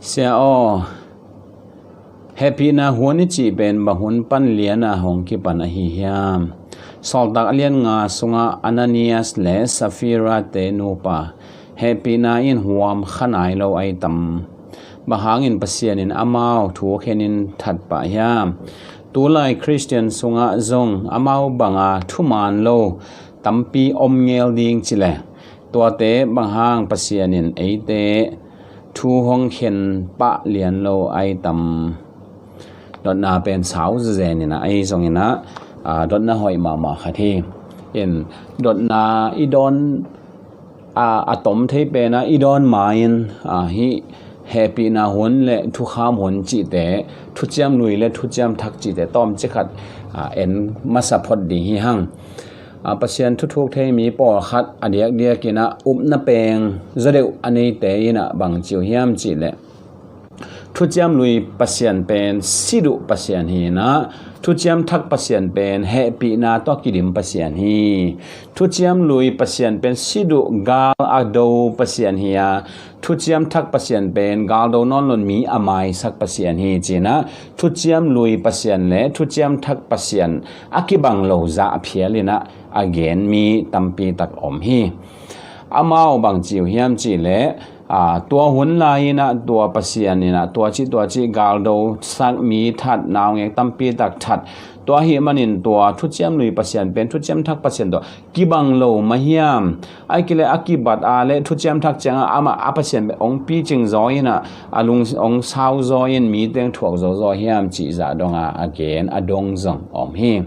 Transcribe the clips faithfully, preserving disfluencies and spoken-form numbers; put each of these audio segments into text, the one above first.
Sia aw, hehpihna hun i cih pen bang hun pan liana hong kipan ahi hiam? Sawltak a lian nga sungah Ananias le Safira te nupa hehpihna in huam kha nai lo ai tam? Bang hangin Pasian in amau thu khenin that pah hiam? Tulai Khristian sungah zong amau banga thuman lo tampi om ngel ding cileh, tuate bang hang Pasian in eite thu hong khen pah lian lo ai tam? Dotna pen sau zezen inah, ahi zong inah, aa, dotna hoih mahmah khat hi. In dotna i dawn, aa, a tom thei penah i dawn ma-in, aa, hih hehpihna hun le thukham hun cihte, thuciam lui le thuciam thak cihte tawmci khat, aa, en masa phot ding hi hang. Aa, Pasian thuthuk thei mi pawlkhat a diakdiak inah upna peng zaw deuh a neite inah bang ci uh hiam cihleh, thuciam lui Pasian pen si duh Pasian hi inah, thuciam thak Pasian pen hehpihna tawh kidim Pasian hi. Thuciam lui Pasian pen si duh gal a do Pasian hi a, thuciam thak Pasian pen gal do nawn loin mi a maisak Pasian hi ci inah, thuciam lui Pasian le thuciam thak Pasian a kibang lo zah phial inah a gen mi tampi tak om hi. Amau bang ci uh hiam cihleh, aa, tua hun lai inah tua Pasian inah tua cih tua cih gal do sak mi that, naungek tampi tak that, tua ahih manin tua thuciam lui Pasian pen thuciam thak Pasian tawh kibang lo mah hiam? Ai kileh a kibat a le thuciam thak ciangah amah a Pasian ong picing zaw inah, a lung ong sau zaw in mi teng thuak zaw zaw hiam cih zah donga a gen a dong zong om hi.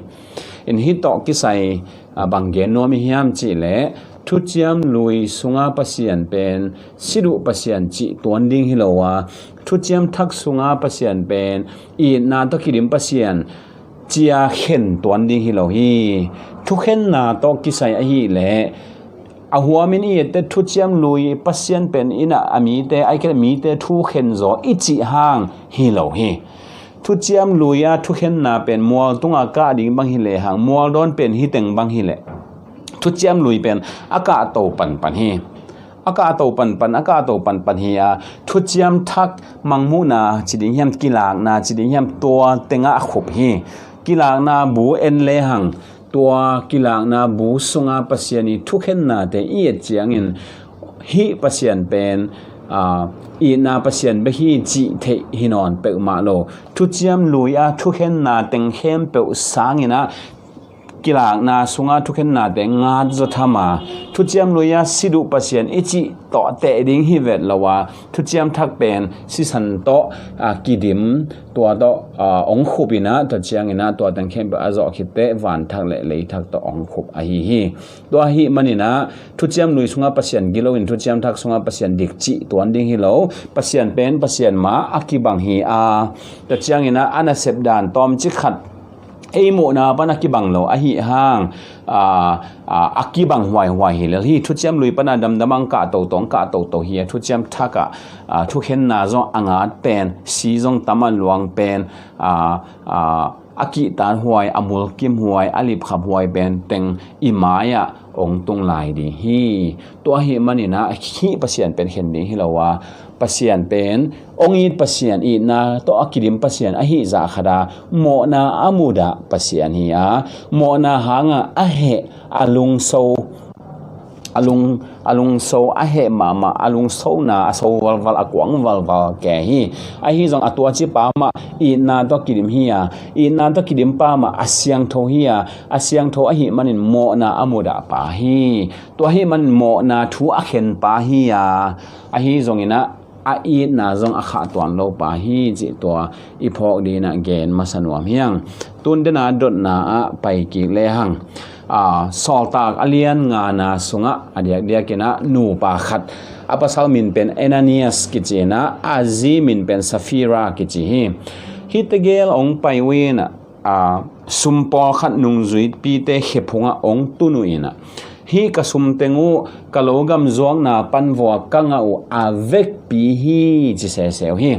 In hih tawh kisai, aa, bang gen nuam i hiam cihleh, thuciam lui sunga Pasian pen si duh Pasian cih tuan ding hi lo a, thuciam thak sunga Pasian pen itna tawh kidim Pasian cia khen tuan ding hi lo hi. Thukhenna tawh kisai ahileh, a huamin i ette thuciam lui Pasian pen inah a mite, ai kileh mite thu khen zaw i cih hang hi lo hi. Thuciam lui a thukhenna pen mual tunga kah ding bang hileh hang, mual dawn pen hi teng bang hileh, thuciam lui pen a kahto panpan hi. A kahto panpan, a kahto panpan hi a, thuciam thak mangmuhna ci ding hiam, kilakna ci ding hiam, tua tengah a khup hi. Kilakna bu en lehang, tua kilakna bu sunga Pasian i thukhennate i et ciangin hih Pasian pen, aa, itna Pasian bek hi cih theih hi nawn peuhmah lo. Thuciam lui a thukhenna teng khempeuh sangin ah kilakna sunga thukhennate ngat zaw tham a, thuciam lui a si duh Pasian i cih tawh teh ding hi vet lo a, thuciam thak pen sisan tawh, aa, kidim, tua tawh, aa, ong khup inah, tua ciangin ah tua teng khempeuh a zawh khit teh van thak le lei thak tawh ong khup ahi hi. Tua ahih manin ah thuciam lui sunga Pasian gilo in thuciam thak sunga Pasian dik cih tuan ding hi lo. Pasian pen Pasian mah a kibang hi a, tua ciangin ah a nasep dan tawmci khat ei muhna pan a kibang lo ahi hang, aa, aa, a kibang huaihuai hi lel hi. Thuciam lui pana damdam ang kah toto, ang kah toto hi a, thuciam thak ah, aa, thukhenna zong a ngat pen, si zong tam a luang pen, aa, aa, a kihtan huai, a mulkim huai, a lipkhap huai pen teng i mai-ah ong tung lai ding hi. Tua ahih manin ah hih Pasian pen khen ding hi lo a, Pasian pen ong it Pasian, itna tawh a kidim Pasian ahi zah khat a, mawhna a mudah Pasian hi a, mawhna hangah a heh, a lungso, a lung, a lungso a heh mahmah, a lungsona a so valval, a kuang valval ke hi. Ahi zong a tuacipa mah itna tawh kidim hi a, itna tawh kidimpa mah a siangtho hi a, a siangtho ahih manin mawhna a mudah pa hi. Tua ahih manin mawhna thu a khenpa hi a, ahi zongin ah a itna zong a khah tuan lopa hi cih tua i phawk dingin ah gen masa nuam hi hang. Tun dena dotna ah pai kik lehang, aa, Sawltak a lian ngana sungah a diakdiakin ah nupa khat, a pasal min pen Ananias kici inah, a zi min pen Safira kici hi. Hihte gel ong pai uh inah, aa, sum pawlkhat nungzuipite khephungah ong tun uh inah, hih ka sum teng uh ka logam zuakna pan vua ka ngah uh a vekpi hi ci sese uh hi.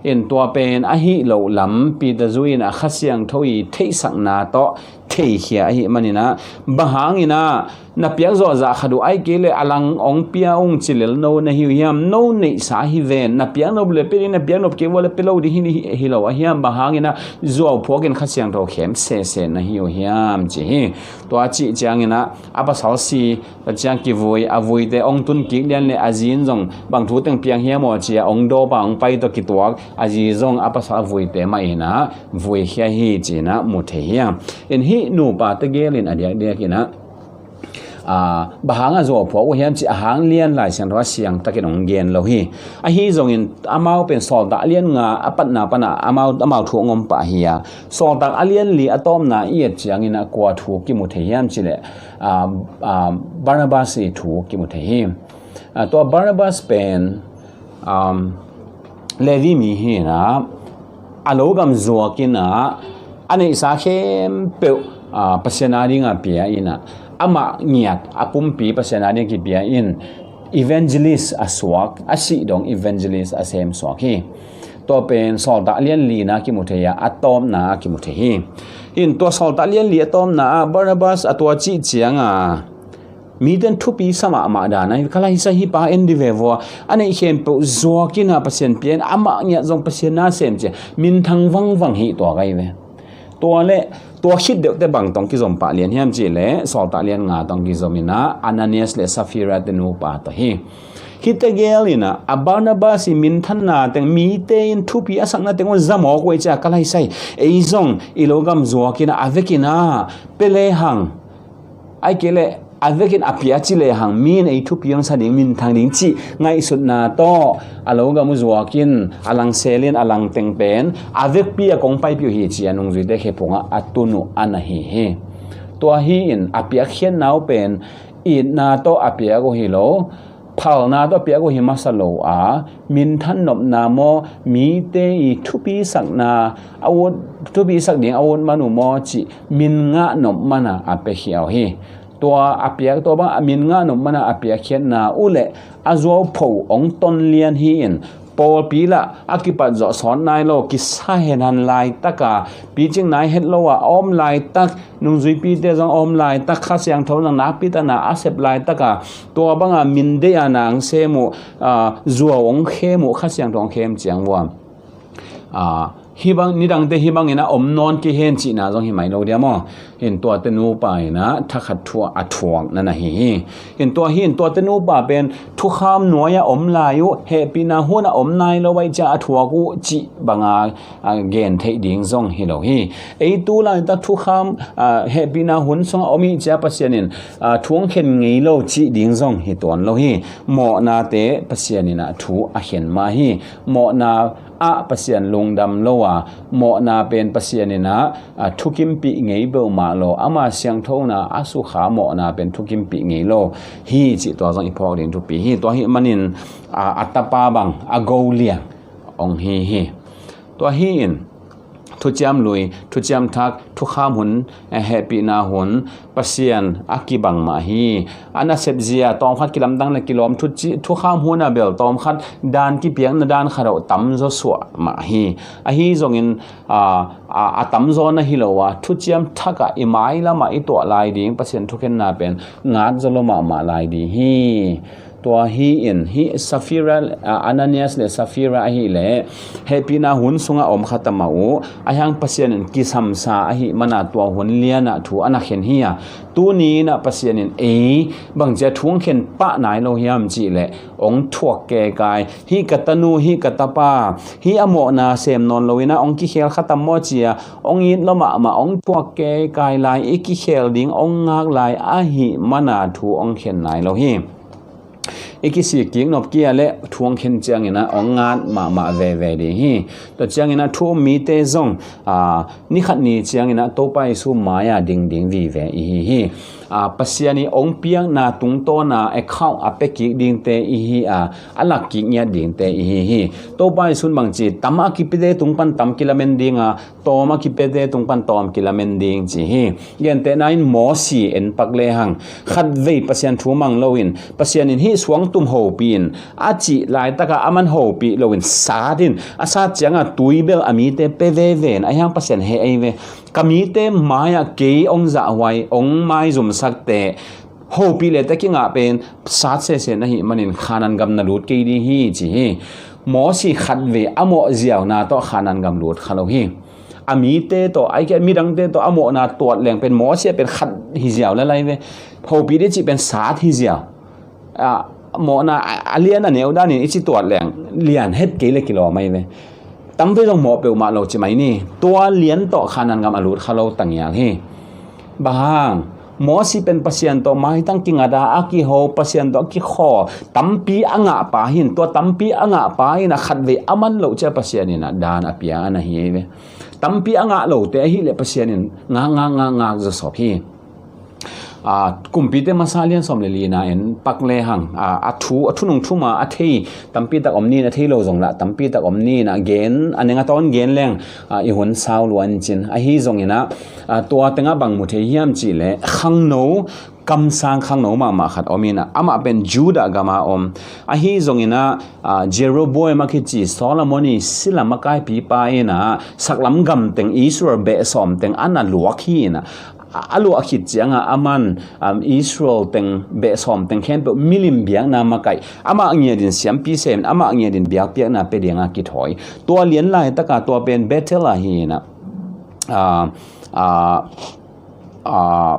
In tua pen ahi loh lam Peter zu in a Kha Siangtho i theihsakna tawh theikhia ahih manin ah, bang hangin ah na piak zawh zah khat uh, ahih kei leh a lang hong pia ung ci lel no na hi uh hiam? No neihsa hi ven, na piak nop leh pia ding, na piak nop kei uh leh pia lo ding hi, hi, hi lo a hiam? Bang hangin ah zuau phuakin Kha Siangtho khem sese na hi uh hiam, ci hi. Tua cih ciangin ah a pasal si, tua ciang kivui, a vuite hong tun kik lian leh a zi in zong bang thu teng piang hiam aw ci a hong dawp a hong pai tawh kituak, a zi zong a pasal a vuite mah in ah vui khia hi ci-in ah mu thei hiam? In hih nupa tegel in a diakdiak in ah, aa, bang hang a zuau phuak uh hiam cih a hang lian Lai Siangtho ah siangtakin hong gen lo hi. Ahi zongin amau pen Sawltak a lian nga a patna pan ah amau, amau thu hong om pah hi a, Sawltak a lian li a tawpna i et ciangin ah kua thu kimu thei hiam cih leh, aa, aa, Barnabas i thu kimu thei hi. Aa, tua Barnabas pen, um, Levi mi hi in ah, a lo gam zuak in ah, a neihsa khempeuh, aa, Pasian a ding a pia in ah, amah ngiat a pumpi Pasian a ding kipia in, evangelist a suak, a sih dong evangelist a sem suak hi. Tua pen Sawltak lian li na kimu thei a, a tawpna a kimu thei hi. In tua Sawltak lian li a tawpna ah Barnabas a tua cih ciang a, mite in thupi sa mahmah dan ahi, ka laisa hi pa en di ve vua, a neih khempeuh zuak in ah Pasian pia in, amah ngiat zong Pasian na sem ci a, minthang vangvang hi tua ka hi ve. Tua leh, tua khit deuhte bang tawh kizom pah lian hiam cih leh, Sawltak lian nga tawh kizom in ah, Ananias leh Safira te nupa tawh hi. Hih tegel in ah, a Barnabas i minthanna teng mite in thupi a sakna teng uh za mawk uh ei ci a, ka laisa hi, ei zong i lo gam zuak in ah, a vekin ah pia lehang, ahih kei leh a vekin a pia ci lehang, mi in ei thupi hong sa ding, minthang ding cih ngaihsutna tawh a lo gam uh zuak in, a lang sel in, a lang teng pen a vekpi a kong paipih uh hi ci a nungzuite khephung ah a tun uh a na hi hi. Tua hi in a piakkhiatna uh pen itna tawh a piak uh hi lo, phalna tawh a piak uh hi masa lo a, minthan nopna maw, mite i thupi sakna, a ut, thupi sak ding a ut man uh maw cih min ngah nop man a a piakhia uh hi. Tua a piak, tua bang a min ngah nop man a a piakkhiatna uh leh a zuaupho hong ton lian hi in, pawlpi lah a kipat zawh sawt nai lo, kisa henhan laitak a, picing nai het lo a a om laitak, nungzuipite zong a om laitak, Kha Siangtho zong nakpi takin a sep laitak a, tua bang a min deih a na hong sem uh, aa, zuau hong khem uh, Kha Siangtho hong khem ciang vua, aa, hih bang, nidangte hih bangin a om nawn kei hen cihna zong hi mai lo dia maw? In tuate nupa in ah thakhat thu a thuak na na hi hi. In tua hi in tuate nupa pen thukham nuai a om lai uh, hehpihna hun a om nai lo ahih ciang a thuak uh cih bang a, a gen theih ding zong hi lo hi. Ei tu laitak thukham, aa, hehpihna hun sung a om ahih ciang Pasian in, aa, thu hong khen ngei lo cih ding zong hi tuan lo hi. Mawhnate Pasian in ah thu a khen mah hi. Mawhna ah Pasian lungdam lo a, mawhna pen Pasian in ah, a, thukimpih ngei peuhmah lo, ama siangthona a sukha mawhna pen thukimpih ngei lo hi cih tua zong i phawk ding thupi hi. Tua hi manin, a, a tapa bang a go liang hong hi hi. Tua hi in thuciam lui, thuciam thak, thukham hun, eh, hehpihna hun Pasian a kibang mah hi. A nasep zia tawmkhat kilamdang le kilawm thuci-, thukham hun a bel tawmkhat dan kipiakna dan khat uh tamzaw suah mah hi. Ahi zongin, a, a, a tamzaw na hi lo a, thuciam thak ah i mailam ah i tuah lai ding Pasian thukhenna pen ngat zaw lo mahmah lai ding hi. Tua hi in, hih Safira, a, Ananias le Safira ahih leh hehpihna hun sungah om khat a mah uh, ahi hang Pasian in kisamsa ahih man a tua hun lian ah thu a na khen hi a. Tuni in ah Pasian in ei bangci a thu hong khen pah nai lo hiam cih leh, hong thuak kekai, hih ka tanu, hih ka tapa, hih a mawhna sem nawn lo in ah hong kikhel khat a maw ci a, hong it lo mahmah, hong thuak kekai lai, i kikhel ding hong ngak lai ahih man a thu hong khen nai lo hi. I kisik kik nop kei leh thu hong khen ciangin ah hong ngat mahmah veve ding hi. Tua ciangin ah thu um mite zong, a, ni khat ni ciangin ah Topa Jesu mai-ah ding ding vive i hi hi. A, Pasian i hong piakna tungtawn a account a pia kik dingte i hi a, a lak kik ngiat dingte i hi hi. Topa Jesu in bangci, tam a kipiate tung pan tam kilamen ding a, tawm a kipiate tung pan tawm kilamen ding ci hi. Gentehna in Mosi en pak lehang, khatvei Pasian thu mang loin, Pasian in hih suangtum hopih in a cih laitak a, aman hopih loin sat in, a sat ciang a tui bel a mite pia veve in, ahi hang Pasian heh ahi ve. Ka mite mai-ah kei hong zahhuai, hong maizumsakte hopih leh teh kingah pen sat sese na hih manin Khanaan gam na lut kei ding hi, ci hi. Mosi khatvei a mawh ziauna tawh Khanaan gam lut kha lo hi. A mite tawh, a midangte tawh a mawhna tuat leng pen Mosi a pen khat hi ziau lalai ve. Hopih ding cih pen sat hi ziau. A, mawhna a, a lian a neu danin i ci tuat leng lian het kei le kilawm ahi ve. Tampi zong mawh peuhmah lo ci mai ni. Tua lian tawh Khanaan gam a lut kha lo tangial hi. Bang hang? Mosi pen Pasian tawh maitang kingata a kiho, Pasian tawh a kikhaw, tampi a ngahpa hi in, tua tampi a ngahpa in a khatvei a man loh ciah Pasian in a daan a pia a na hi ve. Tampi a ngah lote ahileh Pasian in ngak, ngak, ngak, ngak zawsop hi. A, Kumpite masa lian sawm le lina en pak le hang, a, a thu, a thunung thuma a thei tampi tak om ni in, a thei lo zong lah tampi tak om ni in a gen, a neng a tawn gen leng, a, i hun sau luan cin. Ahi zongin a, a, tua tengah bang mu thei hiam cih leh khangno, kamsang khangno mahmah khat om in a, amah pen Judah gama om. Ahi zongin a, a, Jeroboam a kici Solomon i sila makaipipa in a, saklam gam teng Israel beh sawm teng a na luak hi in a, a luah khit cianga aman, um, Israel teng beh sawm teng khempeuh milim biakna makaih, amah ngiatin siampi sem, amah ngiatin biakpiakna pia dinga kithawi. Tua lian laitaka tua pen Bethel ahi in a, uh, uh, uh,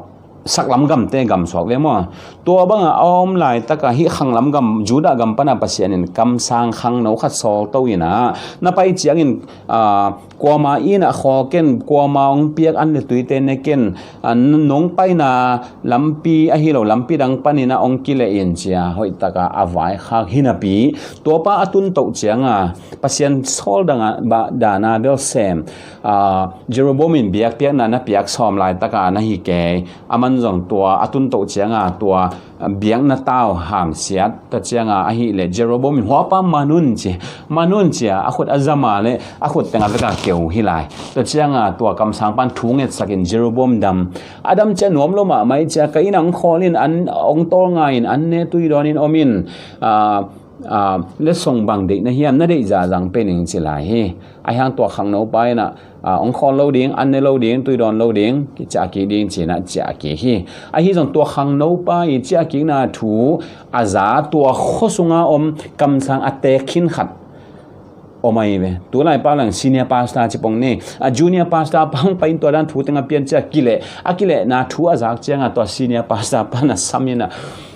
saklam gamte gamsuak ve maw? Tua banga a om laitaka hih khanglam gam, Judah gam pana Pasian in kamsang khangno khat sawlto in a, na pai ciangin, uh, kuama in a khaw ken, kuama hong piak an le tuite ne ken, a, nong paina lampi ahi lo, lampi dang panin a hong kileh in cia hoihtaka a vaikhak hinapi. Tuapa a tuntoh cianga Pasian sawl danga, ba, dana belsem, a, Jeroboam in biakpiakna na piak sawm laitaka na hi kei. Aman zong tua a tuntoh cianga tua biakna tau hamsiat ta cianga ahileh Jeroboam in huapa manun ci, manun cia a khut a zama le a khut tenga veka keu hi lai. Ta cianga tua kamsang pan thu ngetsakin Jeroboam dam. A dam cia nuam lo mahmah cia ka inn a hong khawl in an hong tawl ngai in an ne tui dawn in om in, a, a, letsong bang deih na hiam, na deih zahzang pen ing ci lai hi. Ahi hang tua khangno pa in a, a, hong khawl lo ding, an ne lo ding, tui dawn lo ding, kiciah kik ding cina ciah kik hi. Ahi zong tua khangno pa i ciah kikna thu a za tua khua sunga om kamsang a teek khin khat om ahi ve. Tulai pa lang senior pastor ci pong ni. A junior pastor pa hong pai in tua dan thu tenga pian ciah kileh, a kilehna thu a zak cianga tua senior pastor pa na sam in a,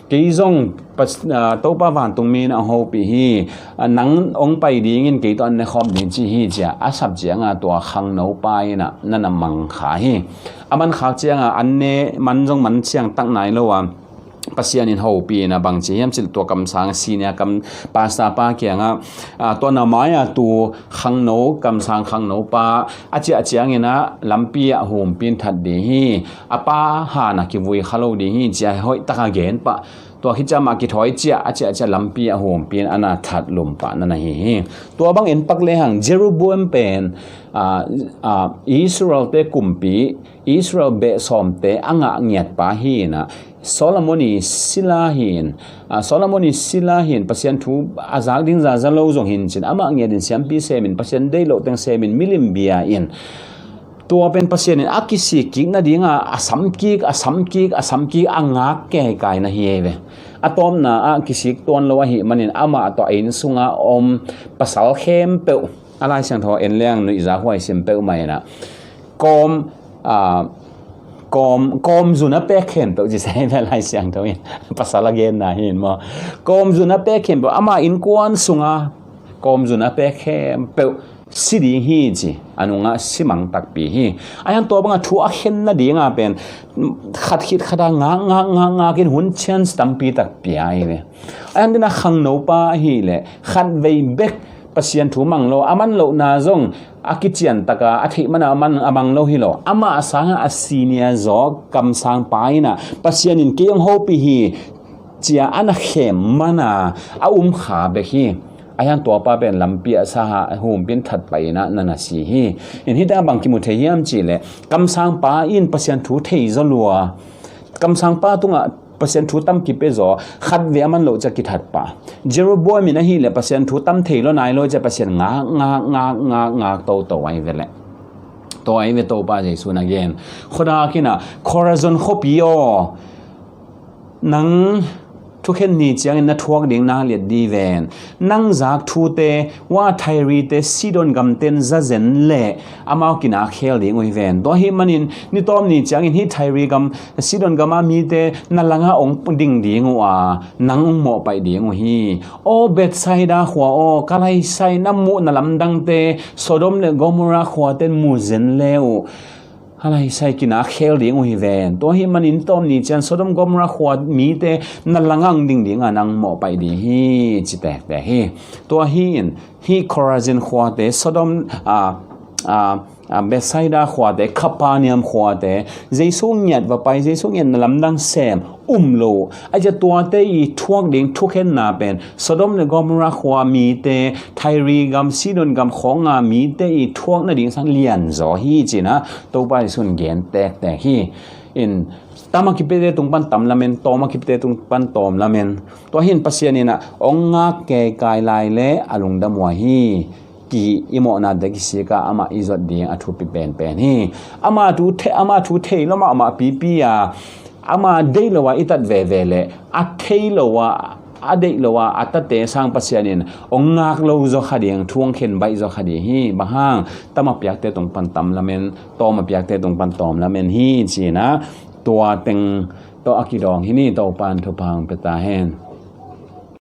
kei zong pas-, a, Topa vantungmi in a hong hopih hi, a, nang hong pai dingin kei tawh an ne khawm ding ci hi cia a sap cianga tua khangno pa in a na na mang kha hi. A man khak cianga an ne man zong man ciang tak nai lo a, Pasian in hopih in a bang ci hiam cih tua kamsang senior kam pastor pa kianga, a, tua na mai-a tu khangno, kamsang khangno pa a ciah ciangin a lampi ah humpin that ding hi. A pa hana kivui kha lo ding hi cia hoih taka gen pah. Tua khit ciah mah kithawi ciah a ciah ciah lampi a humpin a na that lum pah na na hi hi. Tua bang en pak lehang Jeroboam pen, a, a, Israel te kumpi, Israel beh sawmte a ngah ngiat pa hi in a, Solomon i sila hi in, a, Solomon i sila hi in, Pasian thu a zak ding zaza lo zong hi in cin, amah ngiat in siampi sem in, Pasian deih loh teng sem in, milim bia in. Tua pen Pasian in a kisik kik nadinga a sam kik, a sam kik, a sam kik, a ngak keikai na hi ei ve. A tawpna ah kisik tuan lo ahih manin amah tawh a inn sunga om pasal khempeuh, a Lai Siangtho en leng nuihza huai sim peuhmah in a, kawm, a, kawm, kawmzun a pek khempeuh ci sai ve Lai Siangtho in. Pasal a genna hi in maw. Kawmzun a pek khempeuh, amah innkuan sunga kawmzun a pek khempeuh si ding hi ci, a nungah simang takpi hi. Ahi hang tua banga thu a khen nadinga pen khat khit khata ngak, ngak, ngak, ngak in hun chance tampi tak pia hi ve. Ahi hang dina khangno pa ahileh khatvei bek Pasian thu mang lo, a man lohna zong a kician taka a theih mana a man, a mang lo hi lo. Amah sanga a senior zaw kamsang pa in a, Pasian in kei hong hopih hi cia a na khem mana a um kha bek hi. Ahi hang tua pa pen lampi ah saha humpin that pah in a na na si hi. In hita bang kimu thei hiam cihleh, kamsang pa in Pasian thu thei zaw lua. Kamsang pa tungah Pasian thu tam kipia zaw, khatvei a man loh cia kithat pah. Jeroboam in ahileh Pasian thu tam thei lo nai lo cia Pasian ngak, ngak, ngak, ngak, ngak toto ahi ve leh. Tua hi ve Topa Jesu in a gen. Khuadak in ah, Khorazin khuapi aw, nang thukhen ni ciangin na thuak ding na liat dih ven. Nang zak thute, hua Thairi te Sidon gamten za zen leh amau kinak khel ding uh hi ven. Tua ahih manin ni tawm ni ciangin hih Thairi gam, Sidon gam a mite na langah hong ding ding uh a, nang hong mawhpaih ding uh hi. Aw Bethsaida khua aw, ka laisai na muh na lamdangte Sodom le Gomorrah khuaten mu zen le uh, a laisai kinak khel ding uh hi ven. Tua ahih manin tawm ni ciang Sodom Gomorrah khua mite na langah hong ding ding a, nang mawhpaih ding hi, ci tektek hi. Tua hi in, hih Khorazin khuate, Sodom, a, a, a, Bethsaida khuate, Capernaum khuate, Jesu ngiat va pai, Jesu ngiat na lamdang sem um lo. A, cia tuate i thuak ding thukhenna pen Sodom le Gomorrah khua mite, Thairi gam, Sidon gam khawng a mite i thuak nading sang lianzaw hi, ci-in ah Topa Jesu in gen tektek hi. In, tam a kipite tung pan tam lamen, tawm a kipite tung pan tawm lamen. Tua hi in Pasian in ah hong ngak keikai lai le a lungdam uh hi. Ki i mawhna dek i sik a, amah i zot ding a thupi penpen hi. Ama thu thei, ama thu thei lo mahmah pipi a, ama deih lo a i tat veve le a thei lo a, a deih lo a a tate sang Pasian in hong ngak lo zaw kha ding, thu hong khen baih zaw kha ding hi. Bang hang, tam a piakte tung pan tam lamen, tawm a piakte tung pan tawm lamen hi, ci-in ah tua teng tawh a kidawng hi ni. Topa in thupha hong pia ta hen.